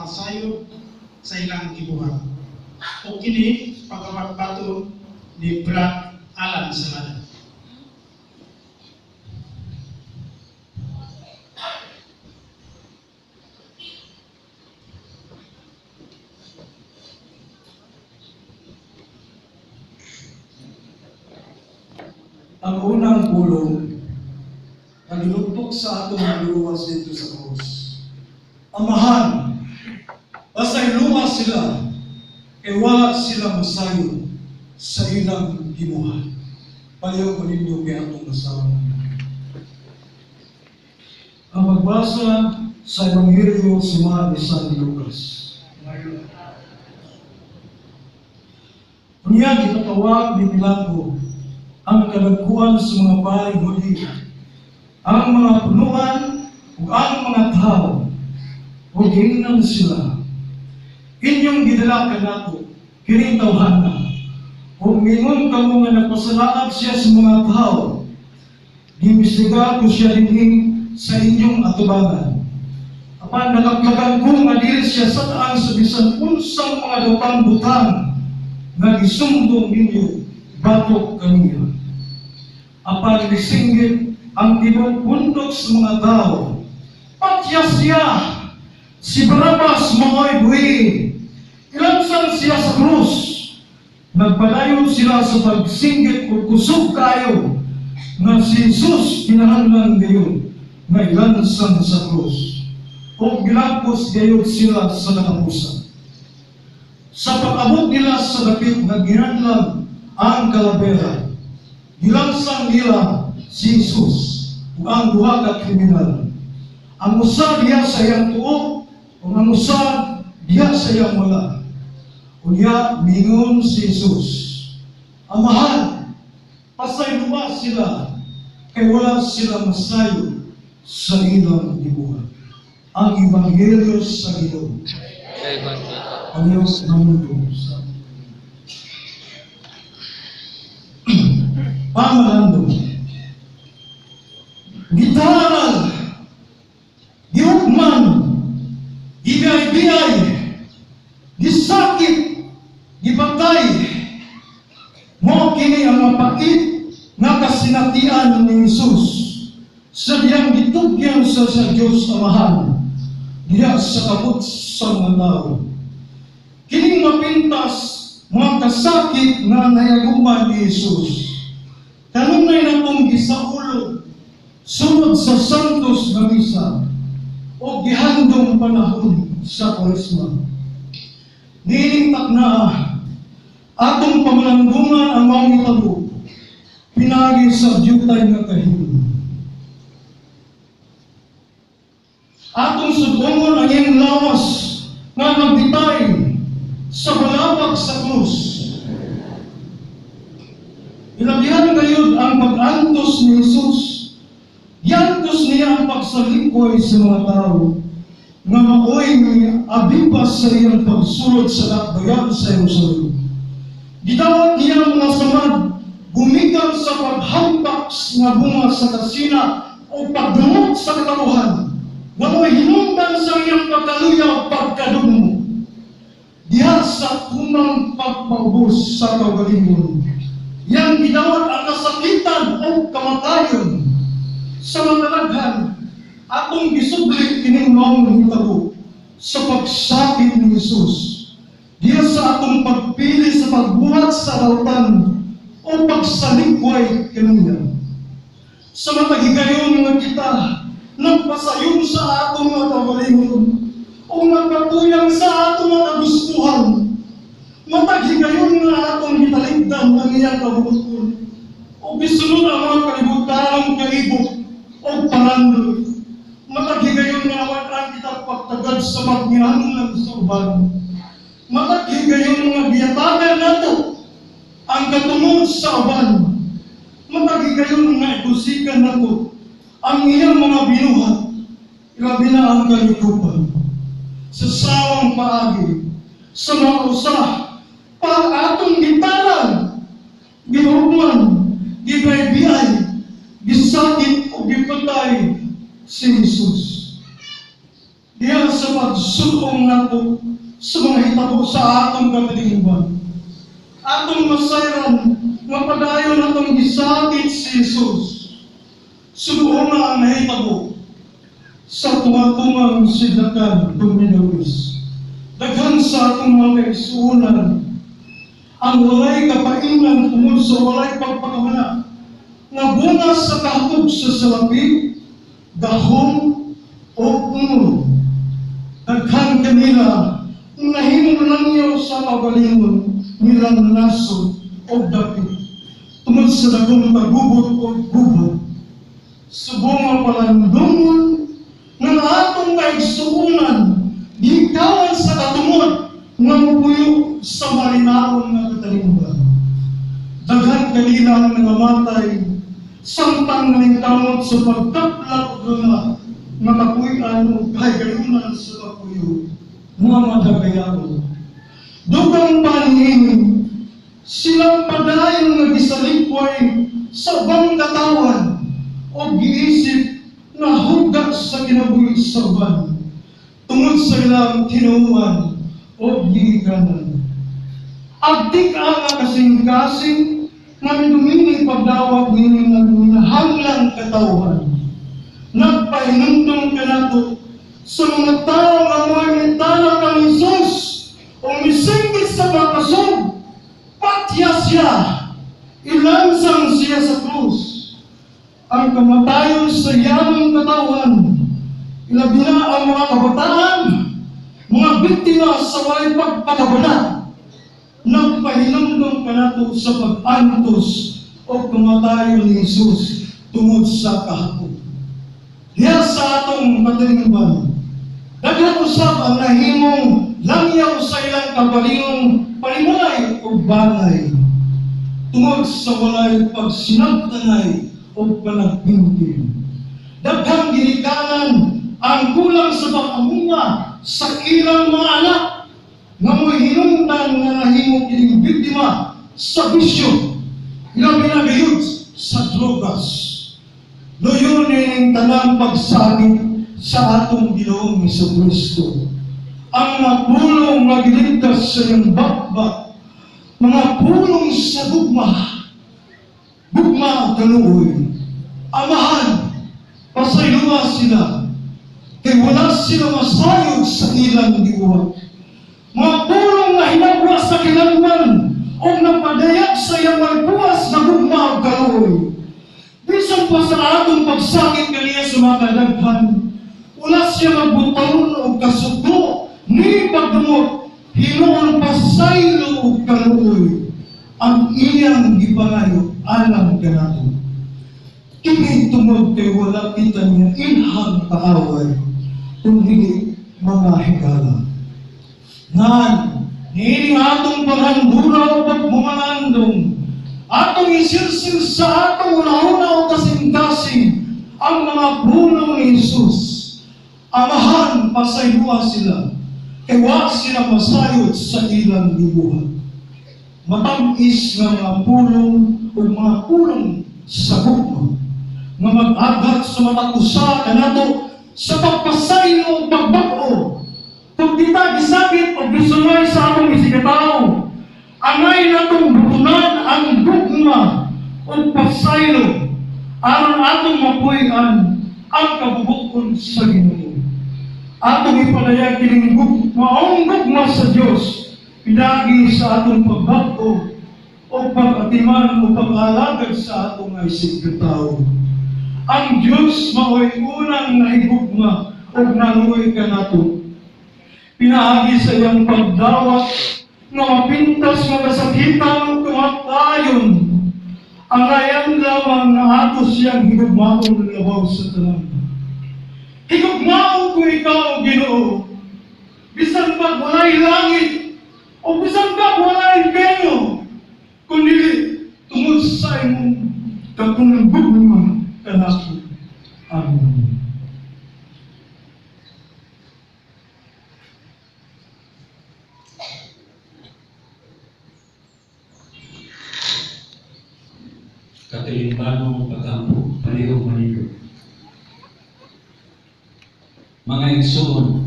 makasayod sa ilang gibuhat. O kini pagkabatbaton ni Brad Alan Salada. Ang unang pulong nga ginutok sa atong Manluluwas didto sa krus. Amahan, pasayloa sila, kay wala sila masayod sa ilang gibuhat. Palihog ko ninyo kay atong basahon. Ang pagbasa sa Ebanghelyo suma ni San Lucas. Unya gipatawag ni Pilato ang kadagkuan sa mga paring Hudiyo, ang mga punuan ug ang mga tawo, ug giingnan sila, "Inyong gidala kanato kining tawhana, ug miingon kamo nga nagpasalaag siya sa mga tawo. Giimbestigar ko siya dinhi sa inyong atubangan. Apan nakaplagan ko nga dili siya sad-an sa bisan unsang mga daotang butang nga gisumbong ninyo batok kaniya." Apan misinggit ang tibuok pundok sa mga tao, "Patya siya! Si Barabas mao'y buhi! Ilansang siya sa krus!" Nagpadayon sila sa pagsinggit og kusog kaayo nga si Jesus kinahanglan gayud nga ilansang sa krus. Ug gilagpos gayud sila sa katapusan. Sa pag-abot nila sa dapit nga ginganlan ang Kalabera, gilansang nila si Jesus ug ang duha ka kriminal. Ang usa diha sa iyang tuo ug ang usa diha sa iyang wala. Unya mingon si Jesus, "Amahan, pasayloa sila, kay wala sila masayod sa ilang gibuhat." Ang Ebanghelyo sa Ginoo. Ang Diyos ng mundo sa pamalandong. Gitaral, giugman, gibiyay-biyay, gisakit, gipatay. Mao kini ang mapait nga kasinatian ni Jesus sa diyang gitugyan sa Dios Amahan diha sa kamot sa mga tao. Kining mapintas mga kasakit nga nahiaguman ni Jesus, kanunay natong gisaulog sulod sa Santos nga Misa o gihandong panahon sa Kuwaresma. Niining takna, atong pamalandungan ang maong hitabo pinaagi sa dyutay nga kahimlong. Atong sud-ongon ang iyang lawas nga nagbitay sa balabag sa krus. Ilabihan gayud ang pag-antos ni Jesus. Giantos niya ang pagsalikway sa mga tao nga maoy abipas sa iyang pagsulod sa dakbayan sa Jerusalem. Gidawat niya ang mga samad gumikan sa paghampak nga bunga sa kasina o pagdumot sa katawhan nga mo'y hinungdan sa iyang pagkaluya o pagkadugmo. Diha sa kumang pagpaubos sa kaugalingon, iyang gidawat ang kasakitan o kamatayon. Sa mga daghan, atong gisubli kining maong hitabo sa pagsakit ni Jesus. Diha sa atong pagpili sa pagbuhat sa dautan o pagsalikway kaniya. Sa matag higayon nga kita nagpasayon sa atong mga kaugalingon o nagpatuyang sa atong mga kagustuhan, matag higayon nga atong gitalikdan ang iyang kabubut-on o gisunod ang mga kalibutanong kaibok o pangandoy. Matag higayon nga nawad-an kita pagtagad sa pagkinahanglan sa uban. Matag higayon nga giyatagan nato ang katungod sa uban. Matag higayon nga igusikan nato ang iyang mga binuhat, ilabi na ang kalikupan. Sa sawang paagi, sa mga usa, para atong gitalan, gihugman, gibaybiyay, gisakit o gipatay si Jesus. Diha sa pagsulong nato sa mga hitabo sa atong katilingban, atong masayran nga padayon atong gisakit si Jesus. Subuong na ang nahitabo sa tunga-tungang sidlakan kung Middle East. Daghan sa atong mga kaigsuonan ang walay kapainan tungod sa walay pagpakabana nga bunga sa kahapog sa salapi, gahom o unod. Daghan kanila nahimong langyaw sa kaugalingon nilang nasod o dapit tungod sa dagkong pagubot o gubot. Subong nga palandungon ng atong kaigsuonan gikawan sa katungod nga mupuyo sa malinaon nga katalingban. Daghan kanila ang nangamatay samtang naningkamot sa pagkaplat og luna nga kapuy-an o kahigayunan sa kapuyo nga madagayaon. Dugang pa niini, silang padayon nga gisalikway sa ubang katawan o giisip nga hugat sa kinabuhi sa uban tungod sa ilang tinuohan o gigikanan. Agtik ang kasing-kasing nga midumini pagdawat niini nga minahanglang katawhan. Nagpahinumdum kanato sa mga tao nga mo'y mitala kang Hesus o misinggit sa makasog, patya siya, ilansang siya sa krus. Ang kamatayon sa yamang katawan, ilabi na ang mga kabataan, mga biktima sa walay pagpakabana, nagpahinumdum kanato sa pag-antos o kamatayon ni Jesus tungod sa kahapon. Diya sa atong katilingban, daghan usab ang nahimong langyaw sa ilang kabalingong palimulay o balay tungod sa walay pagsinabtanay o panagpinti. Daghang ginikanan ang kulang sa pag-amunga sa ilang mga anak nga mo'y hinungdan nga nahimo kining biktima sa bisyo, ilabi na gayud sa drogas. Luyon ning tanang pagsakit sa atong Ginoong Hesukristo. Ang mga pulong nga giligtas sa iyang bakbak, mga pulong sa gugma, gugma o kaluoy. Amahan, pasayloa sila, kay wala sila masayod sa ilang gibuhat. Mga pulong nga hinagwa sa kinalman o napadayag sa iyang malpuas na gugma o kaluoy. Bisan pa sa atong pagsakit kaniya sa mga kadaghan, wala siya magbutawan o kasuko ni pagdumot, hinuon pasaylo o kaluoy ang iyang gipangayo alang kanato. Kini tungod kay wala kita niya ilhang kaaway, kundi mga higala. Ngan, niining atong panghandura o pagbumanandong, atong isilsil sa atong una-una o kasing-kasing ang mga pulong ni Jesus. Amahan, pasayloa sila, kay wa sila masayod sa ilang gibuhat. Matam-is nga mga pulong o mga pulong sa gugma nga mag-aghat sa matag usa kanato sa pagpasaylo o pagbag-o. Kung kita gisakit o gisulay sa atong isigkatawo, angay natong butunan ang gugma o pasaylo aron atong mapuy-an ang kabubut-on sa Ginoo. Atong ipadayag kining maong gugma sa Dios pinaagi sa atong pagbag-o o pag-atiman o pag-alagad sa atong isigkatawo. Ang Dios mao'y unang nahigugma o naluoy kanato. Pinaagi sa iyang pagdawat nga mapintas nga kasakitan o kamatayon. Angayan lamang nga ato siyang higugmaon labaw sa tanan. Higugmaon ko ikaw, Ginoo. Bisan pa walay langit o bisan pa walay impyerno, kundi tungod sa imong dakong gugma kanako. Amen. Katilimbanong pagampo, palihog manindog.